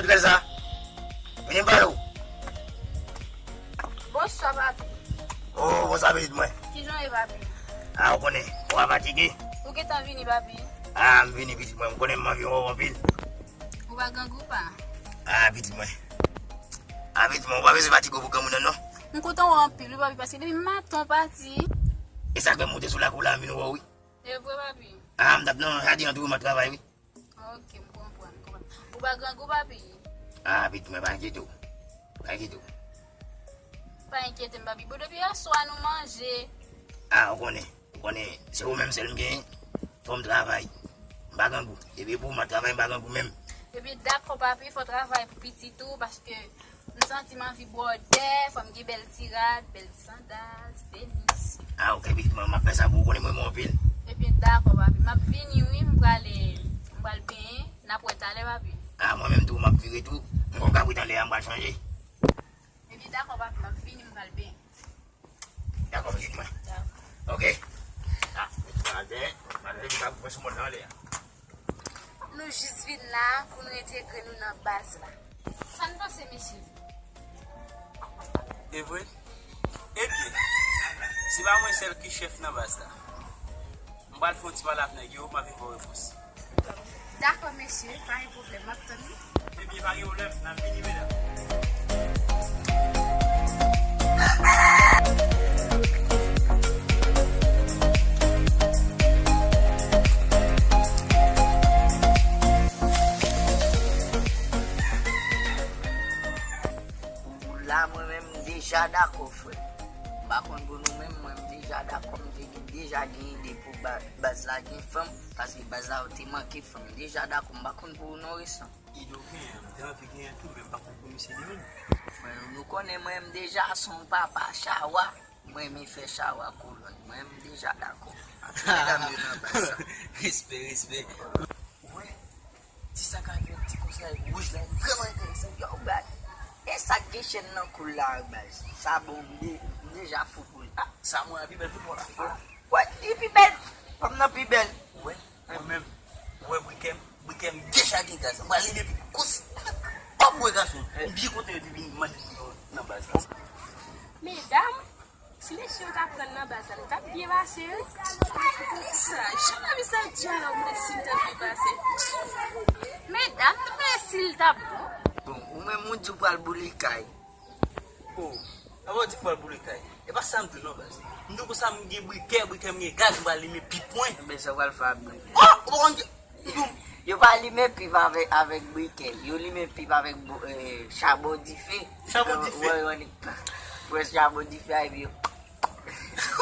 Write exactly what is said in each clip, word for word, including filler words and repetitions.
Kilè sa? Vini m pale w. Bonswa, papi. Oh, bonswa, pitit mwen. Kijan w ye, papi? Ah, ou konnen, ou pa fatige. Ou gentan vini, papi? Ah, m vini, pitit mwen. M konnen m anvi wè w anpil. Ou pa grangou, pa? Ah, pitit mwen. Ah, pitit mwen, ou pa bezwen fatige w pou granmoun nan, non. M kontan wè w anpil, wi, papi, paske depi maten w pati. E sa k fè m monte sou lakou la, m vin wè w, wi. E vre, papi? Ah, m t ap nan jaden an tou, m ap travay, wi. Ok, m konprann, m konprann. Ou pa grangou, papi? Ah, pitit mwen, pa enkyete w. Pa enkyete w. Pa enkyete m, papi. Bon, depi yè swa nou manje. Ah, ou konnen. Ou konnen, se ou menm sèl m genyen. Fò m travay. M pa grangou. Epi pou m ap travay, m pa grangou menm. Epi dakò, papi, fò w travay pou pitit ou, paske m santi m anvi bwòdè, fò m gen bèl ti rad, bèl ti sandal, ti tenis. Ah, ok, pitit mwen, m ap fè sa pou ou, konnen mwen renmen w anpil. Ebyen, dakò, papi. M ap vini, wi, m prale, m pral benyen. N ap wè talè, papi. Ah, mwen menm tou, m ap vire tou. M gon kabrit anlè a, m pral chanje. Ebyen, dakò, papi, m ap vini, m pral benyen. Dakò, pitit mwen. Dakò. Ok. Ah, pitit mwen, Adè, malgre li pa pran sou mòn nan anlè a. Nou jis vin la pou nou entegre nou nan baz la. Sa n panse, mesye? E vre? Ebyen, se pa mwen sèl ki chèf nan baz la. M pral fè yon ti pale ak nèg yo, m ap vin ba w repons. Dakò, mesye, pa gen pwoblèm, m ap tann ou. Ebyen, pa gen pwoblèm, n ap vini, medam. Pou la, mwen menm, m deja dakò, frè. M pa konn pou nou menm, mwen, m deja dakò, m te gen, deja gen ide pou ba-, baz la gen fanm, paske baz la yo te manke fanm. M deja dakò, m pa konn pou ou non, Resan. Ide w genyen, m te anvi genyen tou, men m pa konn pou misye li menm. Frè, nou konnen mwen, m deja se yon papa chawa. Mwen, m fè chawa kolòn. Mwen, m deja dakò. Medam yo nan baz sa. Respè, respè. Ou wè, ti sak avèk ti konsèy wouj la, li vrèman enteresan. Yo, baz. E sa k gen chèn nan kou l la, baz. Sa bon, m de-, m deja fou pou li. Ah, sa mwen an pi bèl pou mwen la. Wè, li pi bèl. Fanm nan pi bèl. Ou wè, mwen menm, ou wè brikè m, brikè m deja gen gaz. M pral limen pi kous. Pòp mwen gason. M byen kontan yo te vin mande m nan baz la. Medam, si mesye yo ta pran nan baz la, li t ap byen pase, wi. Kisa? Jan m ap sa dyalòg mwen si l t ap byen pase. Medam, nou pa si l t ap bon. Bon, ou menm ou di w pral boule kay. Oh, avan w di m pral boule kay. E pa sa m di w non, baz. M di w konsa m gen brikè, brikè m gen gaz, m pral limen pip mwen. Ebyen, sa w pral fè ak brikè? Oh, ou pa konn ki, yo pa limen pip avèk, avèk brikè. Yo limen pip avèk bo-, eh, chabon dife. Chabon dife? Wè, wè, li pran chabon dife a, epi yo,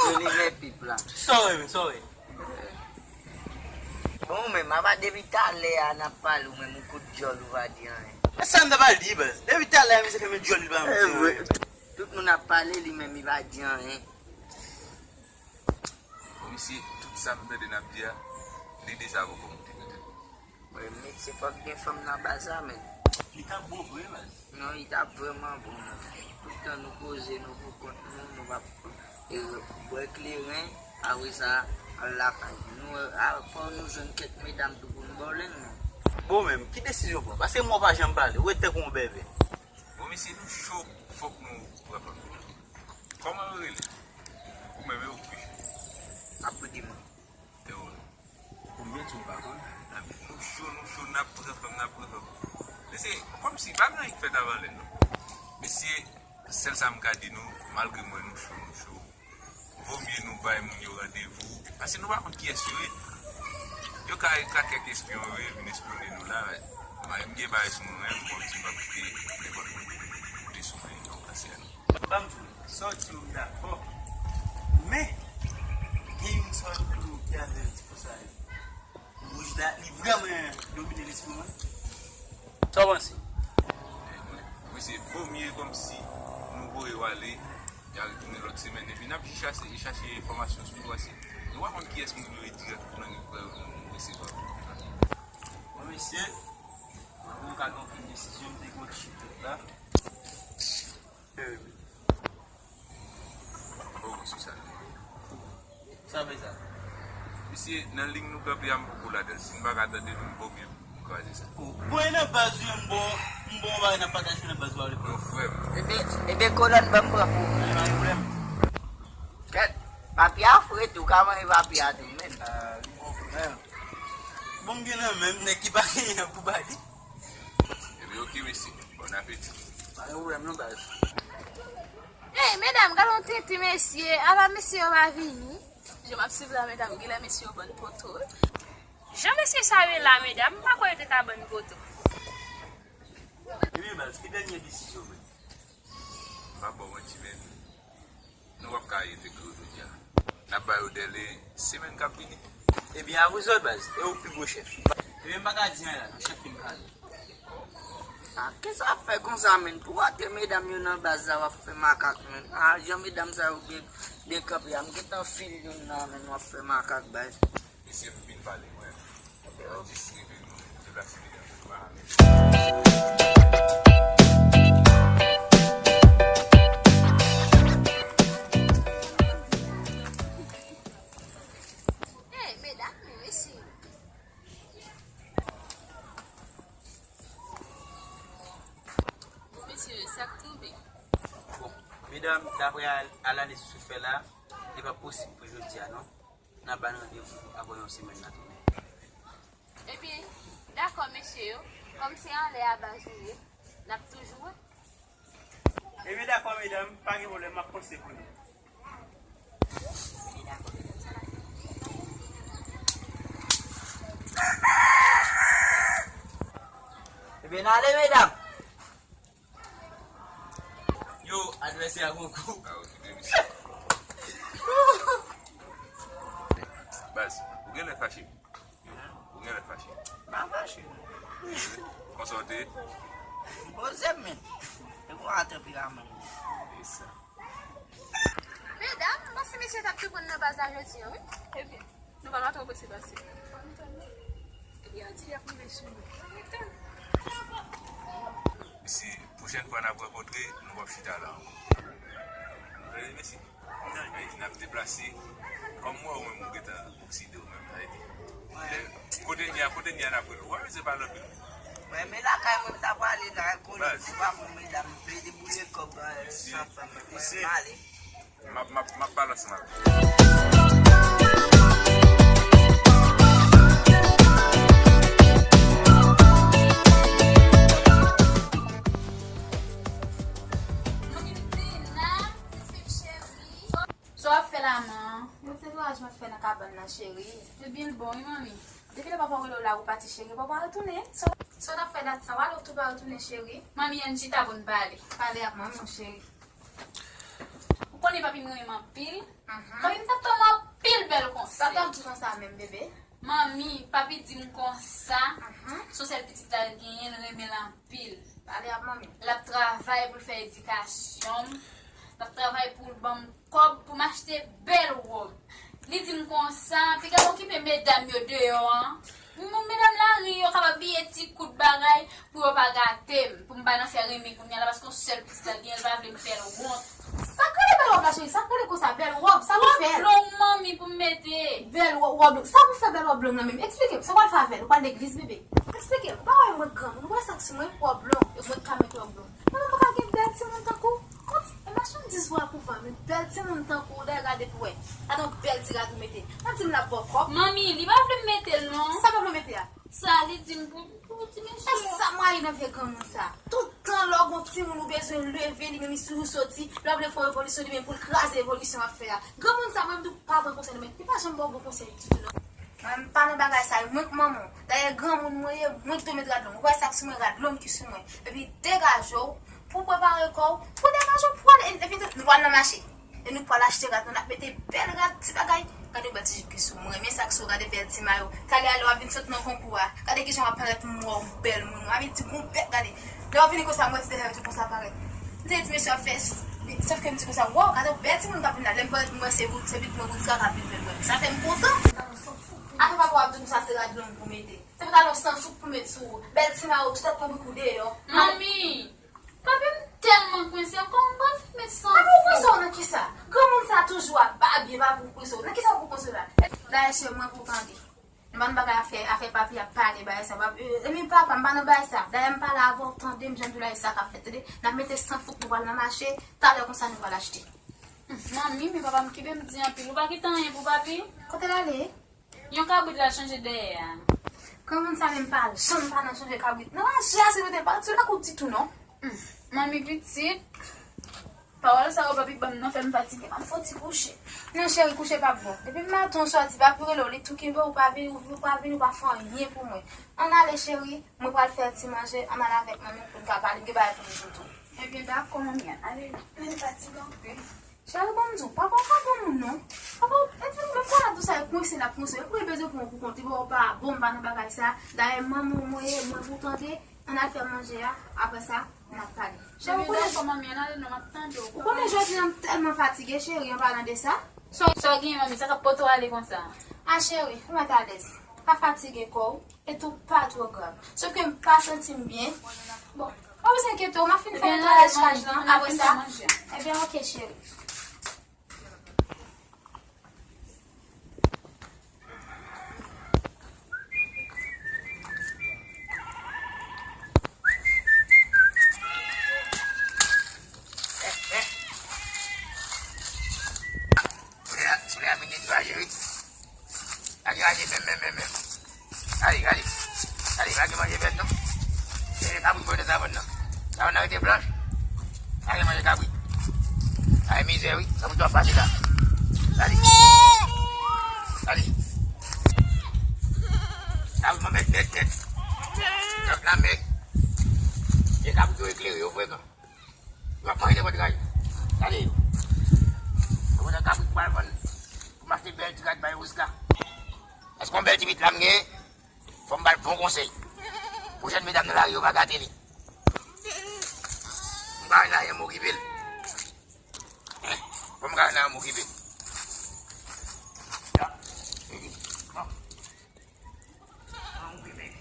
yo limen pip la. Sa w renmen, sa w renmen. Bon, ou menm, apa depi talè a n ap pale, ou menm ou kout dyòl, ou pa di anyen. E sa m ta pral di, baz. Depi talè a, misye fèmen dyòl, li pa menm di anyen. Tout moun ap pale, li menm, li pa di anyen. Bon, misye, tout sa m tande n ap di a, lide sa poko moute nan tèt mwen. Mwen, mesye, fòk gen fanm nan baz la, men. Li t ap bon vre, baz. Non, li t ap vrèman bon, men. Tout tan nou poze nou pou kont nou, nou p ap, e, bwè kleren, apre sa, al lakay. Nou, a, fò nou jwenn kèk medam tou pou nou ba w lenn, non. Bon, menm, ki desizyon w pran? Paske mwen w pa janm pale, ou ret tankou yon bèbè. Bon, mesye, nou cho, fòk nou pran fanm. Kòman yo rele? Ou menm, e ou ki cho? Apre demen. E ou menm? Konbyen tou m pa konn? Anben, nou cho, nou cho, n ap pran fanm, n ap pran fanm. Mesye, kòmsi pa gen anyen k fèt avan lè, non. Mesye, sèl sa m ka di nou, malgre m wè nou cho, nou cho, vomye nou bay moun yo randevou, paske nou pa konn kiyès yo ye. Yo ka, ka kèk espyon yo ye, vin espyone nou la. Mwen, m gen bagay sou mwen, mwen, m konn di m ap kite nenpòt moun koute sou mwen, yo, paske Ban m di w, sa w di yo, m dakò. Men, gen youn sa w di yo ki avè ti konsèy. Wouj la, li vrèman domine lespri mwen. Sa w panse? Wi, se vomye kòmsi nou voye w ale, y a retounen lòt semèn, epi n ap jis chache, chache enfòmasyon sou nou, paske nou pa konn kiyès moun yo ye dirèk pou nou, nou resevwa. Bon, mesye, mwen pa gen okenn desizyon, m te gen yon ti chit tèt la. Oh, sou sa. Sa vle sa? Mesye, nan liy nou kanpe a, m poko ladan l. Si n pa ka tande nou, vomye nou Bon, e nan baz wi, m bon, m bon bagay nan pataje nan baz pa vle pran. Yo frè m. Ebyen, ebyen, kolòn ban m pran pou ou. Pa gen pwoblèm. Kèt, papye a fre tou, ou ka manje papye a tou, men. Ah, li bon frè m. Bon, m gen nan men m, nèg ki pa genyen pou ba li. Ebyen, oke, mesye. Bon apeti. Pa gen pwoblèm non, baz. Ey, medam, gade yon tenten mesye. Ala mesye yo pa vini. Jan m ap swiv la, medam, genlè mesye yo bann poto. Jan mesye sa yo ye la, medam, m pa kwè yo te ka bann poto. Ebyen, baz, ki dènye desizyon w pran? M ap ba w manti, men nou p ap ka entegre yo jodi a. N ap ba yo dèle semèn k ap vini. Ebyen, a vous autres, baz, e ou pi gwo chèf. Ebyen, m pa ka di anyen la, non, chèf fin pale. Ah, kisa w ap fè konsa, menn? Pou w ate medam yo nan baz la, w ap fè makak, menn. Ah, jan medam sa yo byen, byen kanpe a, m gentan fil youn nan, menn, w ap fè makak, baz. Mesye, m fin pale, mwen. Mwen jis rive, nou deplase medam yo, nou pa ka mete. Ey, medam, men mesye. Bon, mesye, sa k tonbe? Bon, medam, daprè al-, analiz ou fè la, li pa posib pou jodi a, non. N a ba n randevou apre yon semèn n a tounen. Ebyen, dakò, mesye yo. Kòm se anlè a baz nou ye, n ap toujou wè. Ebyen, dakò, medam, pa gen pwoblèm, m ap panse pou nou. Ebyen, n ale, medam. Yo, advèsè a gon kou. Ah, okipe misye. Baz, ou genlè fache. Ou genlè fache. M pa fache. Konsa w te? M poze m, men. E pou a tanperaman. E sa. Medam, m panse mesye t ap tou pran nan baz la jodi a, wi. Ebyen, nou pa ka twò prese pase. Ebyen, a di y ap rive sou nou. Ann rete. Si pwochèn fwa n ap rankontre, nou p ap chita la ankò. Mesye, n ap deplase. Kòm mwen, ou menm, ou gentan okside ou menm, sa vle di. Kote n ye a, kote n ye a, n ap rele. Ou pa bezwen pale anpil. Mwen, men lakay mwen, m ta prale la, konnen se pa mwen, medam, m plede boule kòb, eh, san fè m, mwen, m ale. M ap, m ap, m ap pale ansanm avè l. Sa w ap fè la, man? Yon ti netwayaj m ap fè nan kabann nan, cheri. Ebyen, l bon, wi, manmi. Depi lè papa w rele w la, ou pati, cheri, papa w retounen. Sa w, sa w t ap fè dat sa? W ale, ou tou pa retounen, cheri? Manmi, ann chita pou n pale. Pale ak manmi w, cheri. Ou konnen papi m renmen m anpil. Mhm. Papi m t ap fè m anpil bèl konsèy. Sa w t ap di konsa menm, bebe? Manmi, papi di m konsa, mhm, se yon sèl pitit la l genyen, l renmen l anpil. Pale ak manmi. L ap travay pou l fè edikasyon m. L ap travay pou l ban m kòb pou m achte bèl wòb. Li di m konsa, piga m okipe medam yo deyò an. Moun medam lari yo kapab biye ti kout bagay pou yo pa gate m, pou m pa nan fè renmen kounye a la, paske yon sèl pitit la l genyen, l pa vle m fè l wont. Sa k rele bèl wòb la, cheri? Sa k rele konsa, bèl wòb? Sa pou fè? Wòb long, manmi, pou m mete. Bèl wò-, wòb long. Sa pou fè bèl wòb long nan menm? Eksplike m. Sa w pral fè avè l? Ou pral legliz, bebe? Eksplike m. Ou pa wè mwen granmoun, ou wè sa k sou mwen, wòb long. E mwen k ka mete wòb long. Mwen menm m pa ka gen bèl timoun tankou w. Kont, e machandiz ou a pou vann, men bèl timoun tankou w, dayè gade pou wè. Gade yon bèl ti rad ou mete. Pa di m l ap ba w kòb. Manmi, li pa vle m mete l non. Sa pa vle w mete a? Sa li di m pou, pou ti mesye. E sa m rayi nan vye granmoun sa. Tout tan lè w gon timoun ou bezwen leve li menm li toujou soti, lè w vle fè yon revolisyon li menm pou l kraze revolisyon w ap fè a. Granmoun sa mwen m di w pa pran konsèy nan men, li pa janm ba w bon konsèy ditou non. Mwen m pa nan bagay sa yo, mwen k manman w. Dayè granmoun mwen ye, mwen ki dwe met rad long. Ou wè sa k sou mwen, rad long ki sou mwen. Epi degaje w, pou w prepare kò w, pou w degaje w, pou w ale, epi nou pral nan mache. E nou pral achte rad, nou n ap mete bèl rad, ti bagay. Gade bèl ti jip ki sou mwen, men sa k sou, gade bèl ti mayo. Talè a lè w ap vin sot nan konkou a, gade kijan w ap parèt, m wè w bèl moun. Avè di gon bèl, gade. Lè w ap vini konsa, m wè ti dèyè tou konsa parèt. M te di mesye ap fè, sòf ke m di konsa, waw, gade yon bèl timoun k ap vin la. Lè m parèt, m wè se bout, se bout mwen, bout sa k ap vin fè mwen. Sa fè m kontan. Atò papa w ap di konsa se rad long pou mete. Se pantalon san souk pou met sou ou. Bèl ti mayo, tout ap pran bout ou deyò. Manmi! Papi m tèlman kwense, kòman m pral fè met san fou? Papi w kwense w nan kisa? Granmoun sa toujou ap babye, papi w kwense w. Nan kisa w pou kwense w la? Dayè se mwen pou w tande. M pa nan bagay afè, afè papi ap pale, bagay sa. Papi, e, e, men papa, m pa nan bagay sa. Dayè, m pale avè w, tande, m jan m di w la, e sa k ap fèt, tande. N ap mete san fout, nou pral nan mache, talè konsa nou pral achte. Hmm, manmi, men papa m, kite m di anpil. Ou pa kite anyen pou papi? Kote l ale? Yon kabrit l al chanje dèyè a. Granmoun sa menm pa janm pa nan chanje kabrit. Nan mache a, se nou te pa, se lakou ditou, non. Hmm, manmi pitit. Pawòl sa yo papi ban m nan fè m fatige, m ap fè yon ti kouche. Non, cheri, kouche p ap bon. Depi maten w sòti, papi rele w, li tou kenbe w, ou pa vini, ou pa vini, ou pa fè anyen pou mwen. Ann ale, cheri, mwen pral fè ti manje, ann ale avèk manmi pou n ka pale, m gen bagay pou m di w tou. Ebyen, dakò, manmi, ann ale, men m fatige anpil. Cheri, ban m di w, papa w pa bon moun, non. Papa w, epi menm pale tou sa, e kwense l ap kwense w, epi l bezwen pran w pou kont li, bon, w pa bon, m pa nan bagay sa. Dayè, manmi w mwen ye, mwen pou w tande, ann al fè manje a, apre sa, n ap pale. Cheri, ou konnen, dakò, manmi, ann ale non, m ap tande w. Ou konnen jodi a m tèlman fatige, cheri, an palan de sa. Sa w, sa w genyen, manmi, sa k ap pote w ale konsa? A, cheri, ou mèt alèz. Pa fatige kò w, e tou pa twò grav. Sof ke m pa santi m byen. Bon, pa bezwen enkyete w, m ap fin fè netwayaj kay lan, apre sa. Ebyen, oke, cheri. Solèy a, solèy a fin netwaye, wi. Lage raje menm, menm, menm, menm. Ale, ale. Ale, lage manje bèt, non. Se kabrit mwen nan savann nan. Savann nan rete blanch. Lage manje kabrit. Ay, mizè, wi. Sa pou dwa fache la. Ale. Ale. Kabrit mwen mèt, mèt, mèt. Lòt la mèt. E kabrit yo eklere, yo frekan. Yo ap manje nenpòt ray. Gade yo. Yo kontan kabrit pou al vann. Pou m achte bèl ti rad bay Oscar. Paske yon bèl ti pitit la m genyen, fò m ba l bon konsèy. Pou jèn medam nan lari yo pa gate li. M pa wè l la, m okipe l. Fò m ka wè l la, m okipe l. Ya. Bon. M okipe l.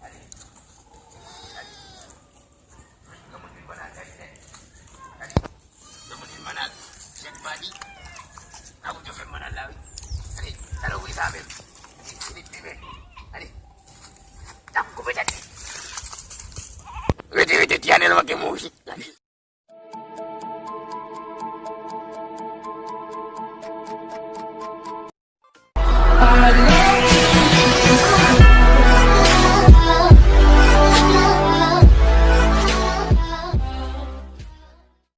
Gade. Gade. Granmoun vin banal, gade, gade. Gade. Granmoun vin banal. Jèt madi. Gade, yo fè m banal la, wi. Gade, gade, wi, sa menm.